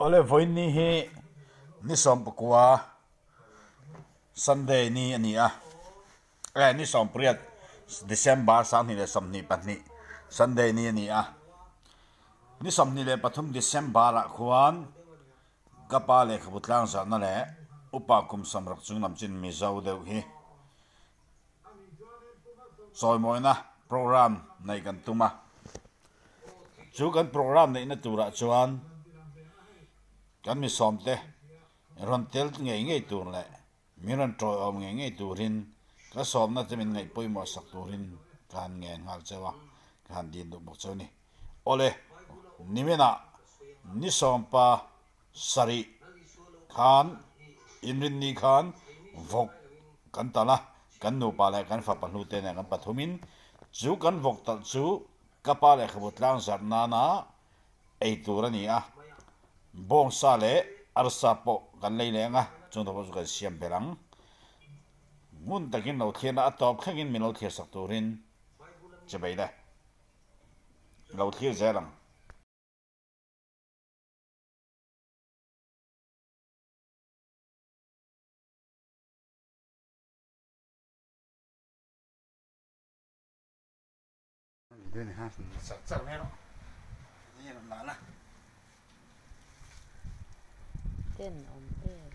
Awle vawiin hi ni sawmpakua Sunday ni a ni a, eh ni sawmpariat December sanghnih leh sawmhnih pahnih Sunday ni a ni a, ni 23 December ah khuan ka pa lehkhabu tlang zahna leh upa kum sawmruk chung lam chin Mizo deuh hi chawimawina program neih kan tum a, chu kan program neihna turah chuan kan mi sawmte rawn tel ngei ngei tur leh min rawn tawiawm ngei ngei turin ka sawmna te min ngaih pawimawh sak turin ka han ngen nghal cheu a, ka han din duh bawk cheu a ni. Awle, niminah ni sawmpa sarih khan inrinni khan vawk kan talh a, kan nupa leh kan fapa hlute nen kan pathumin chu kan vawk talh chu ka pa lehkhabu tlang zarh nana ei tur a ni a, bawngsa leh arsa pawh kan lei leh ang a, chung te pawh chu kan siam belh ang. Ngun takin lo thlir a, a tawp thlengin min lo thlir sak turin che bei le. Lo thlir zel ang. Ten awm em.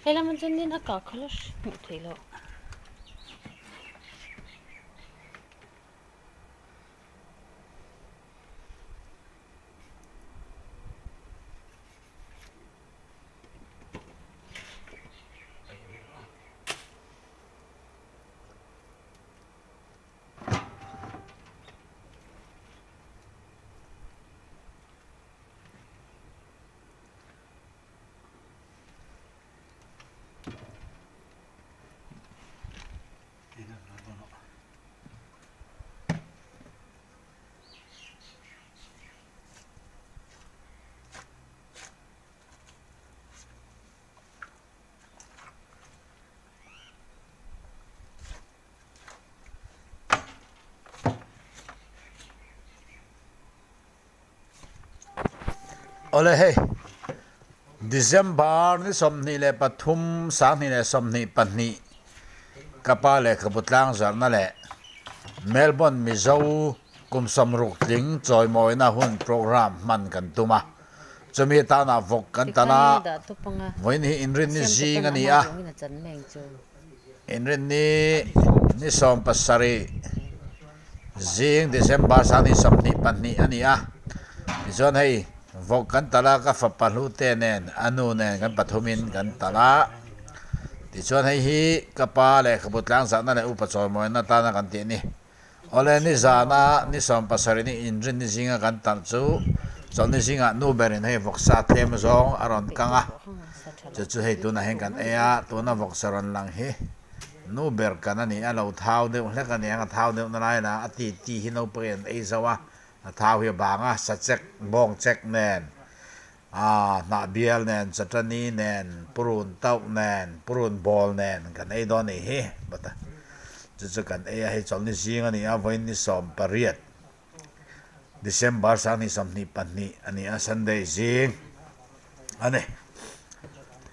Helam ah chuanin a kah khalh a hmuh theih loh. Awle hei, December ni 23, 2022 ka pa lehkhabu tlang zarhna leh Melbourne Mizo kum 60 tling chawimawina hun programme hman kan tum a. Chumi atana vawk kan tan a, vawiin hi inrinni zing a ni a, inrinni ni 17 zing December 2022 a ni a. Tichuan hei vawk kan talh a, ka fapa hlute nen a nu nen kan pathumin kan talh a. Tichuan hei hi ka pa lehkhabu tlang zahna leh upa chawimawina atana kan tih a ni. Awle ni zana ni 17 ni inrinni zinga kan talh chu chawlhni zingah nu berin hei vawksa tlem zawng a rawn kang a. Chu chu hei tunah hian kan ei a, tuna vawksa rawn lang hi nu ber kan a ni a, lo thau deuh hlek a ni ang, a thau deuh na lai lah a ti ti hi naupang in an ei zo a, a thau hi a bang a, sachek bawng chek nen ah hnah bial nen chutney nen purun tauh nen purun bawl nen kan ei dawn a nih hi but a chu chu kan ei a, hei chawlhni zing a ni a, vawiin ni 18 December 2022 a ni a, Sunday zing a ni.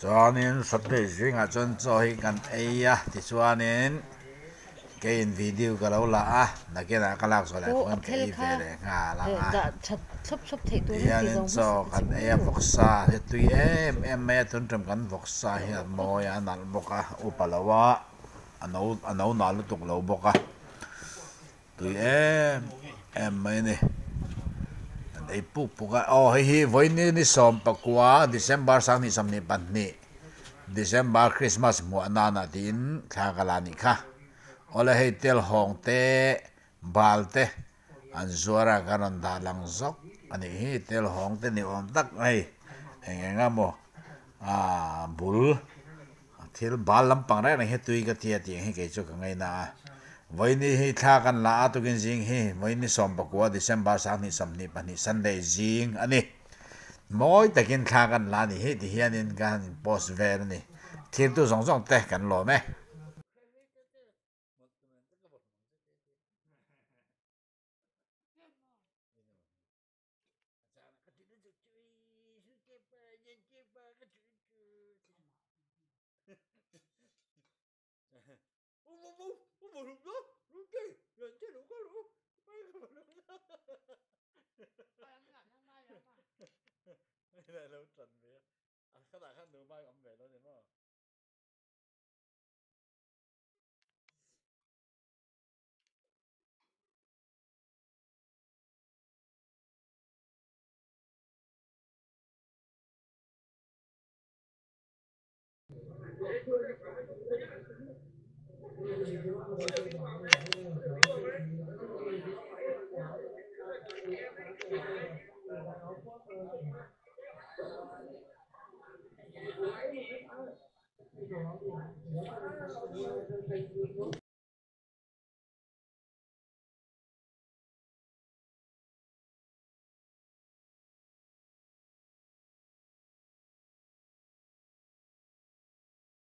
Chuanin Sunday zingah chuan chaw hi kan ei a, tichuanin keiin video ka lo la a, nakinah ka lak zawh leh khawn ka ei ve leh nghal ang a. Tihianin chaw kan ei a, vawksa hi tui em em mai a, tun ṭum kan vawksa hi a mawi a, a nalh bawk a, upa lo a, a no a no nal lutuk lo bawk a. Tui em em mai a ni. An ei puk puk a. Aw hei hi vawiin ni 19 December 2022 December Christmas hmuah nana tiin thla ka la nih kha. Awle hei tel hawng te bal te an zuar a ka rawn dah lang zawk a nih hi tel hawng te ni awm tak hei eng eng a maw ah bul Thil bal lampang reng reng hi tui ka tia tih ang hi kei chu ka ngaina a. Vawiini hi thla kan la a tukin zing hi vawiini 19 December 2022 Sunday zing a ni. Mawi takin thla kan la a nih hi ti hianin ka han in post vel a ni. Thirtu zawng zawng te kan lawm e.